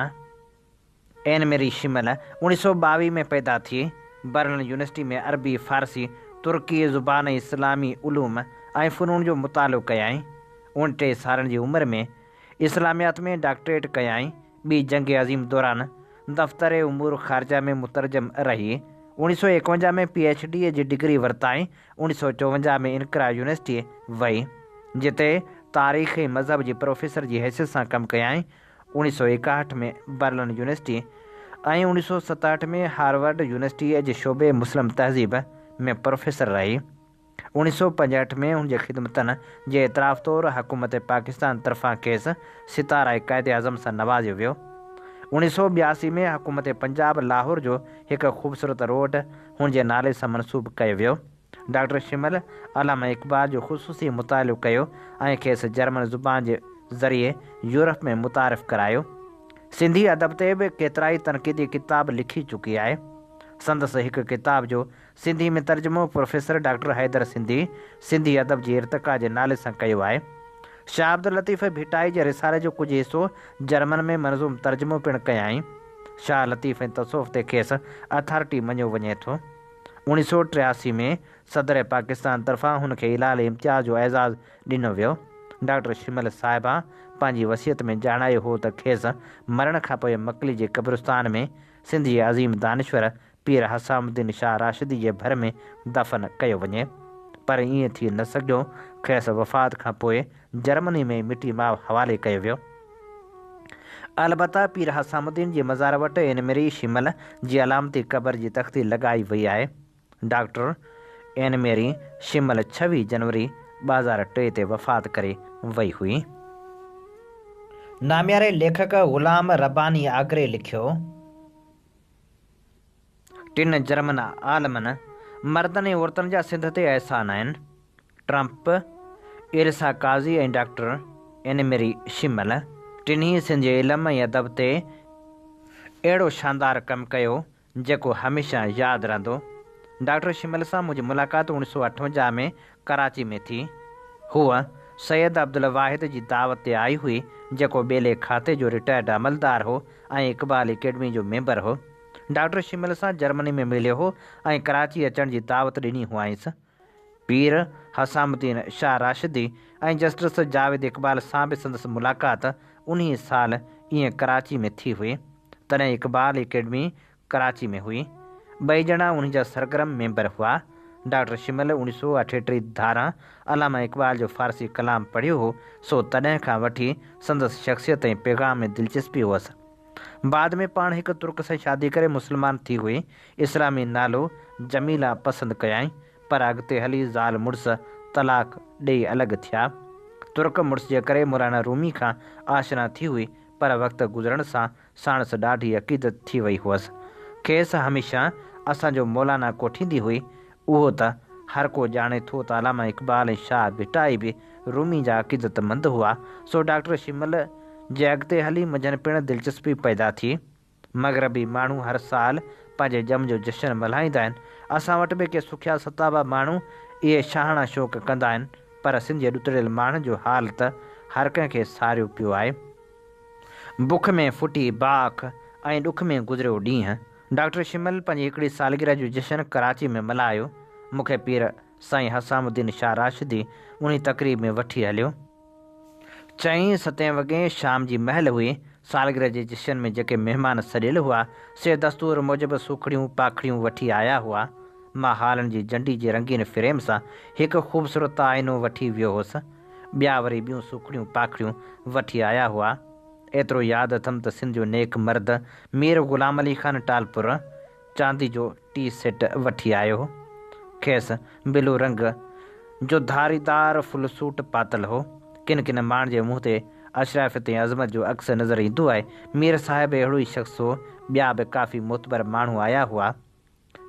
اين ميري شمل 1922 ۾ پيدا ٿي. برلن يونيورسٽي ۾ عربي، فارسي، ترڪي زبان ۽ اسلامي علوم ۽ فنون جو مطالعو ڪيائين. 29 سالن جي عمر ۾ اسلاميات ۾ ڊاڪٽريٽ ڪيائين. ٻي جنگ عظيم دوران دفتر امور خارجه ۾ مترجم رهي. 1951 ۾ پي ايڇ ڊي جي ڊگري ورتائين. 1954 ۾ انقره يونيورسٽي وئي، جتي تاريخ ۽ مذهب جي پروفيسر جي حيثيت سان ڪم ڪيائين. 1961 ۾ برلن يونيورسٽي ۽ 1967 ۾ هارورڊ يونيورسٽيء جي شعبي مسلم تهذيب ۾ پروفيسر رهي. 1965 ۾ هن جي خدمتن جي اعتراف طور حڪومت پاڪستان طرفان کيس ستاره قائداعظم سان نوازيو ويو. 1982 ۾ حڪومت پنجاب لاهور جو هڪ خوبصورت روڊ هن جي نالي سان منسوب ڪيو ويو. ڊاڪٽر شمل علامه اقبال جو خصوصي مطالعو ڪيو ۽ کيس جرمن زبان جي ذريعي يورپ ۾ متعارف ڪرايو. سنڌي ادب تي به ڪيترائي تنقيدي ڪتاب لکي چڪي آهي. سندس هڪ ڪتاب جو سنڌي ۾ ترجمو پروفيسر ڊاڪٽر حيدر سنڌي سنڌي ادب جي ارتقا جي نالي سان ڪيو آهي. شاهه عبداللطيف ڀٽائي جي رسالي جو ڪجهه حصو جرمن ۾ منظوم ترجمو پڻ ڪيائين. شاهه لطيف ۽ تصوف تي کيس اٿارٽي مڃيو وڃي ٿو. 1983 ۾ صدر پاڪستان طرفان هن کي هلال امتياز جو اعزاز ڏنو ويو. ڊاڪٽر شمل صاحبه پنهنجي وصيت ۾ ڄاڻايو هو ته کيس مرڻ کانپوء مڪلي جي قبرستان ۾ سنڌ جي عظيم دانشور پير حسام الدين شاهه راشدي جي ڀر ۾ دفن ڪيو وڃي. پر ائين ٿي نه سگهيو، کيس وفات کان پوء جرمني ۾ مٽي ماء حوالي ڪيو ويو. البته پير حسام الدين جي مزار وٽ اينمري شمل جي علامتي قبر جي تختي لڳائي وئي آهي. ڊاڪٽر اينميري شمل 26 جنوري 2003 تي وفات ڪري وئي هئي. نامياري ليکڪ غلام رباني آگري لکيو. ٽن جرمن عالمن، مردن ۽ عورتن جا سنڌ تي احسان آهن. ٽرمپ، ايلسا قاضي ۽ ڊاڪٽر اينميري شمل ٽنهي سنڌ جي علم ۽ ادب تي اهڙو شاندار ڪم ڪيو، جيڪو هميشه ياد رهندو. ڊاڪٽر شمل سان منهنجي ملاقات 1958 ۾ ڪراچي ۾ ٿي. هوء سيد عبدالواحد جي دعوت تي آئي هئي، جيڪو ٻيلي کاتي جو رٽائرڊ عملدار هو ۽ اقبال اڪيڊمي جو ميمبر هو. ڊاڪٽر شمل سان جرمني ۾ مليو هو ۽ ڪراچي اچڻ جي دعوت ڏني هئائينس. پير حسام الدين شاهه راشدي ۽ جسٽس جاويد اقبال سان به سندس ملاقات انهي سال ائين ڪراچي ۾ ٿي هئي. تڏهن اقبال اڪيڊمي ڪراچي ۾ هئي. ٻئي ڄڻا انهي جا سرگرم ميمبر هئا. ڊاڪٽر شمل 1938 ڌاران علامه اقبال جو فارسي ڪلام پڙهيو هو، سو تڏهن کان وٺي سندس شخصيت ۽ پيغام ۾ دلچسپي هئس. بعد ۾ پاڻ هڪ ترڪ سان شادي ڪري مسلمان ٿي هئي. اسلامي نالو جميله پسند ڪيائين، پر اڳتي هلي زال مڙس طلاق ڏيئي الڳ ٿيا. ترڪ مڙس جي ڪري مولانا رومي کان آشنا ٿي هئي، پر وقت گذرڻ سان ساڻس ڏاڍي عقيدت ٿي وئي هئس. کيس هميشه اسان جو مولانا ڪوٺيندي هئي. اهو ته هر ڪو ڄاڻي ٿو ته علامه اقبال ۽ شاهه ڀٽائي به رومي جا عقيدتمند هئا، سو ڊاڪٽر شمل جي اڳتي هلي منجهن پڻ دلچسپي پيدا ٿي. مغربي ماڻهو هر سال پنهنجي ڄم جو جشن ملهائيندا آهن. اسان وٽ به ڪي سکيا ستابا ماڻهو اهي شاهاڻا شوق ڪندا آهن، پر سنڌ جي ڏتڙيل ماڻهن جو حال ته هر ڪنهن کي ساريو پيو آهي. بک ۾ ڦٽي باک ۽ ڏک ۾ گذريو ڏينهن. ڊاڪٽر شمل پنهنجي هڪڙي سالگرهه جو جشن ڪراچي ۾ ملهايو. مون کي پير سائين حسام الدين شاهه راشدي انهي تقريب ۾ وٺي هليو. چئين ستين وڳي شام جي مهل هئي. سالگرهه جي جشن ۾ جيڪي مهمان سڏيل هئا، سي دستور موجب سوکڙيون پاکڙيون وٺي آيا هئا. مان هالن جي جنڊي جي رنگين فريم سان هڪ خوبصورت آئينو وٺي ويو هوس. ٻيا وري ٻيون سوکڙيون پاکڙيون وٺي آيا هئا. ايترو ياد اٿم ته سنڌ جو نيڪ مرد مير غلام علي خان ٽالپر چاندي جو ٽي سيٽ وٺي آيو هو. کيس بلو رنگ جو ڌاريدار فل سوٽ پاتل هو. ڪن ڪن ماڻهن جي منهن تي اشرافيت ۽ عظمت جو عڪس نظر ايندو آهي. مير صاحب اهڙو ئي شخص هو. ٻيا به ڪافي معتبر ماڻهو آيا هئا.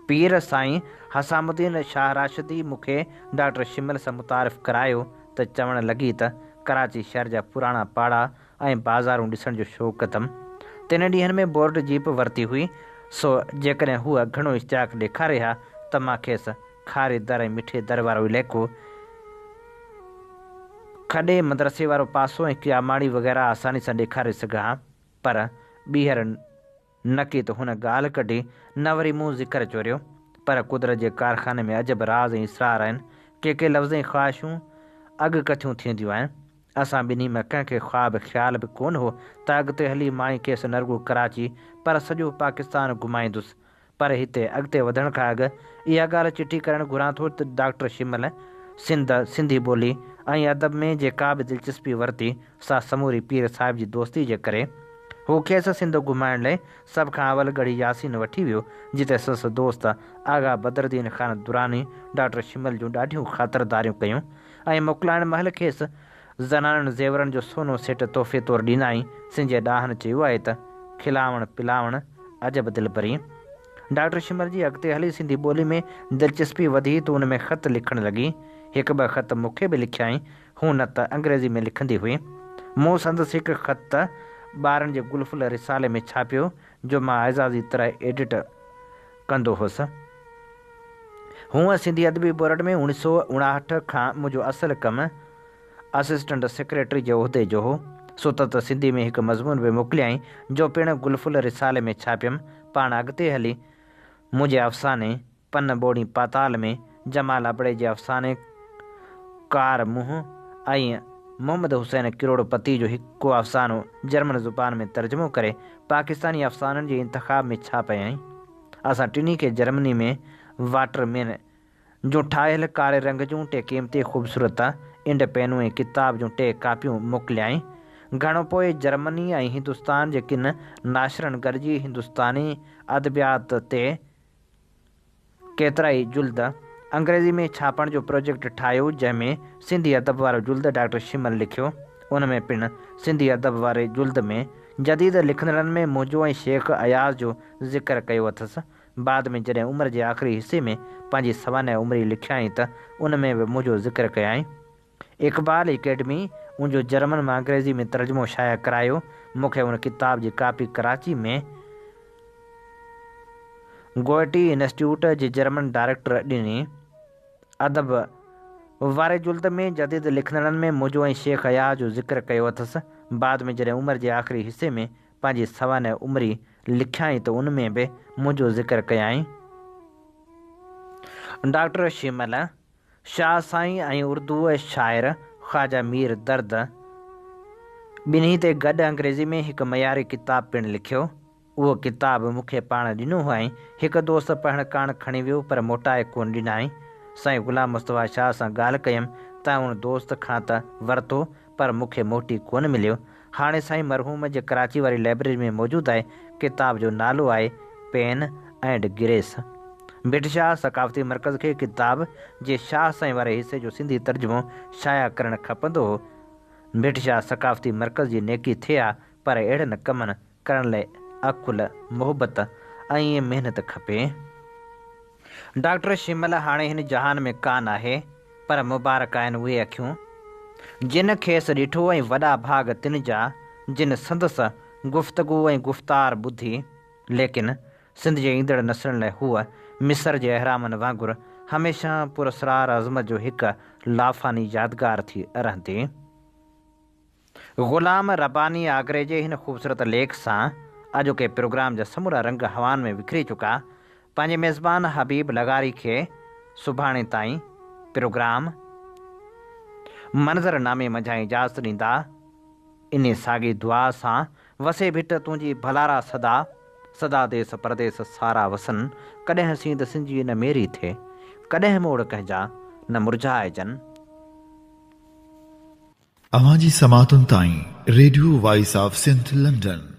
پير سائين حسام الدين شاهه راشدي مون کي ڊاڪٽر شمل سان متعارف ڪرايو ته چوڻ لڳي ته ڪراچي شهر جا پراڻا پاڙا ۽ بازارون ڏسڻ جو شوق اٿم. تن ڏينهن ۾ بورڊ جيپ ورتي هئي، سو جيڪڏهن هوء گهڻو اشتياق ڏيکاري ها ته مان کيس کاري در ۽ مٺي در وارو علائقو، کڏي مدرسي وارو پاسو ۽ ڪياماڙي وغيره آساني سان ڏيکاري سگهان ها، پر ٻيهر. نه ڪي ته هن ڳالهه ڪڍي، نه وري مون ذڪر چوريو. پر قدرت جي ڪارخاني ۾ عجب راز ۽ اسرار آهن. ڪي ڪي لفظ ۽ خواهشون اڳڪٿيون ٿينديون آهن. اسان ٻنهي مان ڪنهن کي خواب خيال به ڪونه هو ته اڳتي هلي مان ئي کيس نه رڳو ڪراچي پر سڄو پاڪستان گهمائيندس. پر هتي اڳتي وڌڻ کان اڳ اها ڳالهه چٽي ڪرڻ گهران ٿو ته ڊاڪٽر شمل سنڌ، سنڌي ٻولي ۽ ادب ۾ جيڪا به دلچسپي ورتي سا سموري پير صاحب جي دوستي جي ڪري. هو کيس سنڌ گهمائڻ لئه سڀ کان اول ڳڙهي ياسين وٺي ويو، جتي سندس دوست آغا بدرالدين خان دراني ڊاڪٽر شمل جون ڏاڍيون خاطرداريون ڪيون ۽ موڪلائڻ مهل کيس زنانن زيورن جو سونو سيٽ تحفي طور ڏنائين. سنڌ جي ڏاهن چيو آهي ته، کلاوڻ پلاوڻ عجب دلبري. ڊاڪٽر شمل جي اڳتي هلي سنڌي ٻولي ۾ دلچسپي وڌي ته ان ۾ خط لکڻ لڳي. هڪ ٻه خط مون کي به لکيائين. هو نه ته انگريزي ۾ لکندي هئي. مون سندس هڪ خط ٻارن جي گل ڦل رسالي ۾ ڇاپيو، جو مان اعزازي طرح ايڊٽ ڪندو هوس. هونء سنڌي ادبي بورڊ ۾ اوڻيھ سو اڻاهٺ کان منهنجو اصل ڪم اسسٽنٽ سيڪريٽري جي عهدي جو هو. سو ته سنڌي ۾ هڪ مضمون به موڪليائين، جو پڻ گل ڦل رسالي ۾ ڇاپيم. پاڻ اڳتي هلي منهنجي افساني پن ٻوڙين پاتال ۾، جمال ابڙي جي افساني ڪار منهن ۽ محمد حسين ڪروڙ پتي جو هڪ افسانو جرمن زبان ۾ ترجمو ڪري پاڪستاني افسانن جي انتخاب ۾ ڇاپيائين. اسان ٽنهي کي جرمني ۾ واٽر مين جون ٺاهيل ڪاري رنگ جون ٽي قيمتي خوبصورت انڊ پينون ۽ ڪتاب جون ٽي ڪاپيون موڪليائين. گهڻو پوء جرمني ۽ هندستان جي ڪن ناشرن گڏجي هندستاني ادبيات تي ڪيترائي جلد انگريزي ۾ ڇاپڻ جو پروجيڪٽ ٺاهيو، جنهن ۾ سنڌي ادب وارو جلد ڊاڪٽر شمل لکيو. ان ۾ پڻ سنڌي ادب واري جلد ۾ جديد لکندڙن ۾ منهنجو ۽ شيخ اياز جو ذڪر ڪيو اٿس. بعد ۾ جڏهن عمر جي آخري حصي ۾ پنهنجي سوانح عمري لکيائين ته ان ۾ به منهنجو ذڪر ڪيائين. اقبال اڪيڊمي ان جو جرمن مان انگريزي ۾ ترجمو شايع ڪرايو. مون کي ان ڪتاب جي ڪاپي ڪراچي ۾ گوئٽي انسٽيٽيوٽ جي جرمن ڊائريڪٽر ڏني. ادب واري جلد ۾ جديد لکندڙن ۾ منهنجو ۽ شيخ اياز جو ذڪر ڪيو اٿس. بعد ۾ جڏهن عمر جي آخري حصي ۾ پنهنجي سوانح عمري لکيائين ته ان ۾ به منهنجو ذڪر ڪيائين. ڊاڪٽر شيمل شاهه سائين ۽ اردوء شاعر خواجه مير درد ٻنهي تي گڏ انگريزي ۾ هڪ معياري ڪتاب پڻ لکيو. اهو ڪتاب مون کي پاڻ ڏنو هئائين. هڪ دوست پڙهڻ ڪاڻ کڻي ويو پر موٽائي ڪونه ڏنائين. سائين غلام مصطفيٰ شاهه سان ڳالهه ڪيم ته ان دوست کان ته ورتو پر مون کي موٽي ڪونه مليو. هاڻي سائين مرحوم جي ڪراچي واري لئبريري ۾ موجود آهي. ڪتاب جو نالو آهي pen and grace. Bhit Shah ثقافتي مرڪز کي ڪتاب جي شاهه سائين واري حصي جو سنڌي ترجمو شايع ڪرڻ کپندو هو. ڀٽ شاهه ثقافتي مرڪز جي نيڪي ٿئي ها پر اهڙن ڪمن ڪرڻ لئه عقل، محبت ۽ محنت کپي. ڊاڪٽر شمل هاڻي هن جهان ۾ ڪانه آهي، پر مبارڪ آهن اهي اکيون، جن کيس ڏٺو ۽ وڏا ڀاڳ تن جا، جن سندس گفتگو ۽ گفتار ٻڌي. ليڪن سنڌ جي ايندڙ نسلن لئه هوء مصر جي اهرامن وانگر هميشه پراسرار عظمت جو هڪ لافاني يادگار ٿي رهندي. غلام رباني آگري جي هن خوبصورت ليک سان اڄوڪي پروگرام جا سمورا رنگ هوائن ۾ وکري چڪا. پنهنجي ميزبان حبيب لغاري کي سڀاڻي تائين پروگرام منظر نامي منجهان اجازت ڏيندا. انهي ساڳي دعا سان وسي ڀٽ تنهنجي ڀلارا سدا، سدا ديس پرديس سارا وسن، ڪڏهن سينڌ سنجي نه ميري ٿئي، ڪڏهن موڙ ڪنهن جا نه مرجهائجن.
اوهان جي سماعتن تائين radio voice of Sindh London.